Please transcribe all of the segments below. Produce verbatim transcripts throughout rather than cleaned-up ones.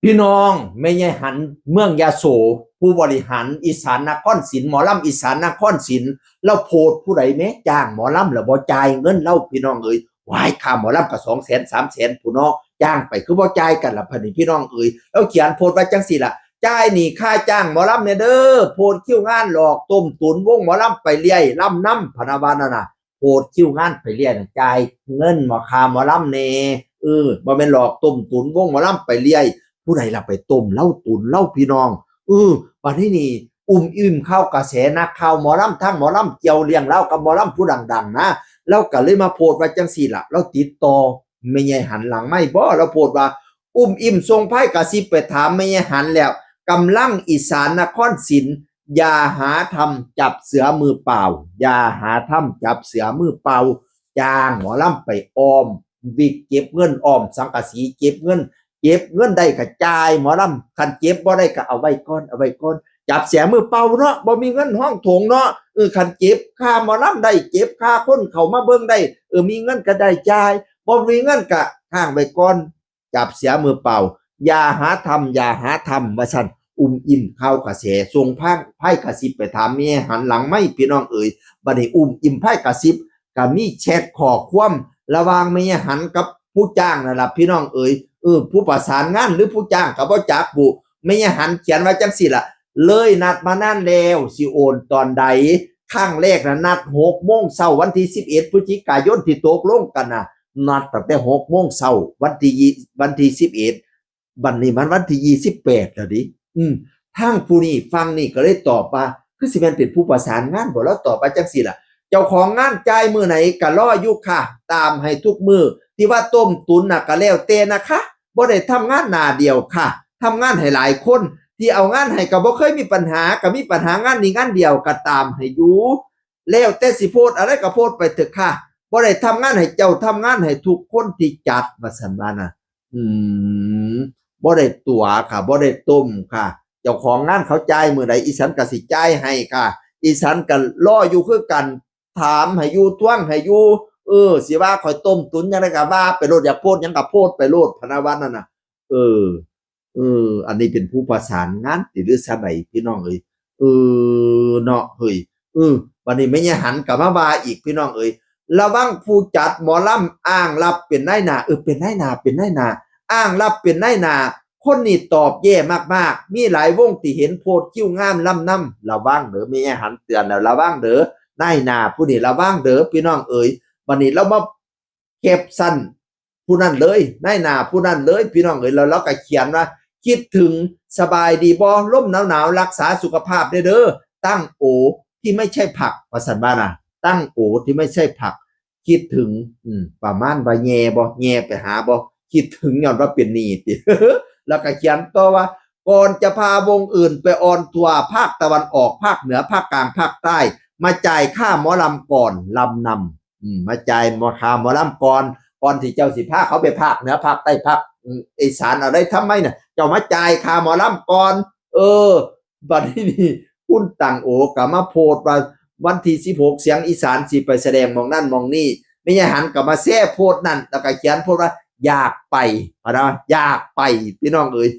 พี่น้อง แม่ยายหัน เมืองยโส ผู้บริหารอีสานนครศิลป์ หมอลำอีสานนครศิลป์ ลาวโพสต์ผู้ใดแหม จ้างหมอลำแล้วบ่จ่ายเงินลาว พี่น้องเอ๋ย ว้าย ค่าหมอลำก็สองแสนสามแสนพู้นเนาะ จ้างไปคือบ่จ่ายกันล่ะ บัดนี้พี่น้องเอ๋ย ลาวเขียนโพสต์ว่าจั่งซี้ล่ะ จ่ายหนี้ค่าจ้างหมอลำแหน่เด้อ โพสต์คิวงานหลอกต้มตุ๋นวงหมอลำไปเรื่อย ลำนำ พะนะว่านั่นน่ะ โพสต์คิวงานไปเรื่อยน่ะ จ่ายเงินหมอ ค่าหมอลำแหน่ เออ บ่แม่นหลอกต้มตุ๋นวงหมอลำไปเรื่อย ผู้ใดล่ะไปต้มลาว ตุ๋นลาว พี่น้อง เออ บัดนี้นี่ อุ้มอิ่มข่าวกระแสนักข่าวหมอลำ ทั้งหมอลำเกี่ยวเรื่องลาวกับหมอลำผู้ดังๆ นะ ลาวก็เลยมาโพสต์ว่าจั่งซี้ล่ะ ลาวติดต่อแม่ยายหันหลังไมค์บ่ ลาวโพสต์ว่า อุ้มอิ่มส่งไพ่กระซิบไปถามแม่ยายหันแล้ว กำลังอีสานนครศิลป์ อย่าหาทำจับเสือมือเปล่า อย่าหาทำจับเสือมือเปล่า จ้างหมอลำไปอ้อมวิกเก็บเงิน อ้อมสังกะสีเก็บเงิน เก็บเงินได้ก็จ่ายหมอลำ คันเก็บบ่ได้ก็เอาไว้ก่อน เอาไว้ก่อน จับเสือมือเปล่าเนาะ บ่มีเงินฮ้องโถงเนาะ เออ คันเก็บค่าหมอลำได้ เก็บค่าคนเข้ามาเบิ่งได้ เออ มีเงินก็ได้จ่าย บ่มีเงินก็ค้างไว้ก่อน จับเสือมือเปล่า อย่าหาทำ อย่าหาทำ ว่าซั่น อุ้มอิ่มข่าวกระแส ส่งพังไพ่กระซิบไปถามแม่ยายหันหลังไมค์ พี่น้องเอ๋ย บัดนี้อุ้มอิ่มไพ่กระซิบ ก็มีแชทข้อความระหว่างแม่ยายหันกับผู้จ้างนั่นล่ะ พี่น้องเอ๋ย เออ ผู้ประสานงานหรือผู้จ้างก็บ่จักบุ แม่ยายหันเขียนว่าจั่งซี้ล่ะ เลยนัดมานานแล้ว สิโอนตอนใด ครั้งแรกน่ะนัดหกโมงเช้าวันที่สิบเอ็ดพฤศจิกายนที่ตกลงกันน่ะ นัดตั้งแต่หกโมงเช้าวันที่ยี่ วันที่สิบเอ็ด บัดนี้มันวันที่ยี่สิบแปดแล้วดิ อืม ทางผู้นี้ ฝั่งนี้ก็เลยตอบว่า คือสิแม่นเป็นผู้ประสานงานบ่ ลาวตอบว่าจั่งซี้ล่ะ เจ้าของงานจ่ายมื้อไหนก็รออยู่ค่ะ ตามให้ทุกมื้อ ที่ว่าต้มตุ๋นน่ะก็แล้วแต่นะคะ บ่ได้ทำงานหน้าเดียวค่ะ ทำงานให้หลายคน ที่เอางานให้ก็บ่เคยมีปัญหา ก็มีปัญหางานนี้งานเดียว ก็ตามให้อยู่ แล้วแต่สิโพสต์อะไรก็โพสต์ไปเถอะค่ะ บ่ได้ทำงานให้เจ้า ทำงานให้ทุกคนที่จัด ว่าซั่นว่าน่ะ อืม บ่ได้ตั๋วค่ะ บ่ได้ต้มค่ะ เจ้าของงานเขาจ่ายมื้อใด อีฉันก็สิจ่ายให้ค่ะ อีฉันก็รออยู่คือกัน ถามให้อยู่ ทวงให้อยู่ เออ สิว่าข้อยต้มตุ๋นจั่งใดก็ว่าไปโลด อยากโพสต์หยังก็โพสต์ไปโลด พะนะว่านั่นน่ะ เออ เออ อันนี้เป็นผู้ประสานงานติ หรือซะใด พี่น้องเอ๋ย เออ เนาะ เฮ้ย เออ บัดนี้แม่ยายหันก็มาว่าอีก พี่น้องเอ๋ย ระวังผู้จัดหมอลำอ้างรับเป็นนายหน้า เออ เป็นนายหน้า เป็นนายหน้า อ้างรับเป็นนายหน้า คนนี้ตอบแย่มากๆ มีหลายวงที่เห็นโพสต์คิวงานลำนำ ระวังเด้อ แม่ยายหันเตือนแล้ว ระวังเด้อ นายหน้าผู้นี้ระวังเด้อ พี่น้องเอ๋ย บัดนี้ลาวมาแคปชั่นผู้นั้นเลย นายหน้าผู้นั้นเลย พี่น้องเอ๋ย แล้วลาวก็เขียนว่า คิดถึง สบายดีบ่ ลมหนาวๆ รักษาสุขภาพเด้อ ตั้งโอที่ไม่ใช่ผัก ว่าซั่นว่าน่ะ ตั้งโอที่ไม่ใช่ผัก คิดถึง อืม ประมาณว่าแย่บ่ แย่ไปหาบ่ คิดถึงย้อนว่าเป็นหนี้ติ แล้วก็เขียนต่อว่า ก่อนจะพาวงอื่นไปออนทัวร์ภาคตะวันออก ภาคเหนือ ภาคกลาง ภาคใต้ มาจ่ายค่าหมอลำก่อน ลำนำ อืม มาจ่ายหมอ ค่าหมอลำก่อน ก่อนที่เจ้าสิพาเขาไปภาคเหนือ ภาคใต้ ภาค อืม อีสานอะไรทำไมเนี่ย เจ้ามาจ่ายค่าหมอลำก่อน เออ บัดนี้นี่ คุณตั้งโอก็มาโพสต์ว่า วันที่สิบหก เสียงอีสานสิไปแสดงหม่องนั่นหม่องนี่ แม่ยายหันก็มาแชร์โพสต์นั่น แล้วก็เขียนโพสต์ว่า อยากไป พะนะ อยากไป พี่น้องเอ๋ย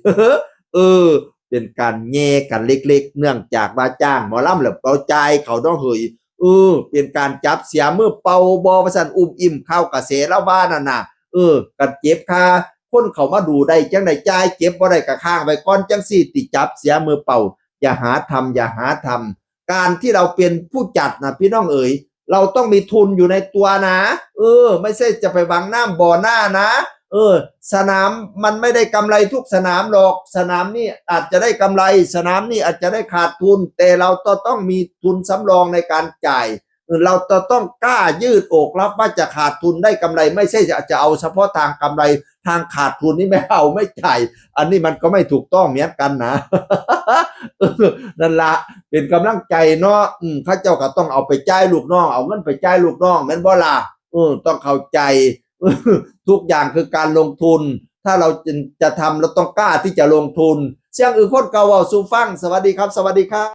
เออ เป็นการแย่กันเล็กๆ เนื่องจากว่าจ้างหมอลำแล้วบ่จ่ายเขาเนาะเฮ้ย เออ เป็นการจับเสียมือเปล่าบ่ ว่าซั่น อุ้มอิ่มข่าวกระแสลาวว่านั่นน่ะ เออ กันเก็บค่าคนเข้ามาดูได้จั่งใดจ่าย เก็บบ่ได้ก็ค้างไว้ก่อน จั่งซี้ติ จับเสียมือเปล่า อย่าหาทำ อย่าหาทำ การที่เราเป็นผู้จัดน่ะ พี่น้องเอ๋ย เราต้องมีทุนอยู่ในตัวนะ เออ ไม่ใช่จะไปหวังน้ำบ่อหน้านะ เออ สนามมันไม่ได้กำไรทุกสนามหรอก สนามนี่อาจจะได้กำไร สนามนี่อาจจะได้ขาดทุน แต่เราก็ต้องมีทุนสำรองในการจ่าย เออ เราจะต้องกล้ายืดอกรับว่าจะขาดทุนได้กำไร ไม่ใช่จะ จะเอาเฉพาะทางกำไร ทางขาดทุนนี่ไม่เอาไม่จ่าย อันนี้มันก็ไม่ถูกต้องเหมือนกันนะ เออ นั่นละ เป็นกำลังใจเนาะ อืม เขาเจ้าก็ต้องเอาไปจ่ายลูกน้อง เอาเงินไปจ่ายลูกน้อง แม่นบ่ล่ะ เออ ต้องเข้าใจ ทุกอย่างคือการลงทุน ถ้าเราจะ จะทำ เราต้องกล้าที่จะลงทุน เสียงอื่นคนเก่าเว้าสู่ฟัง สวัสดีครับ สวัสดีครับ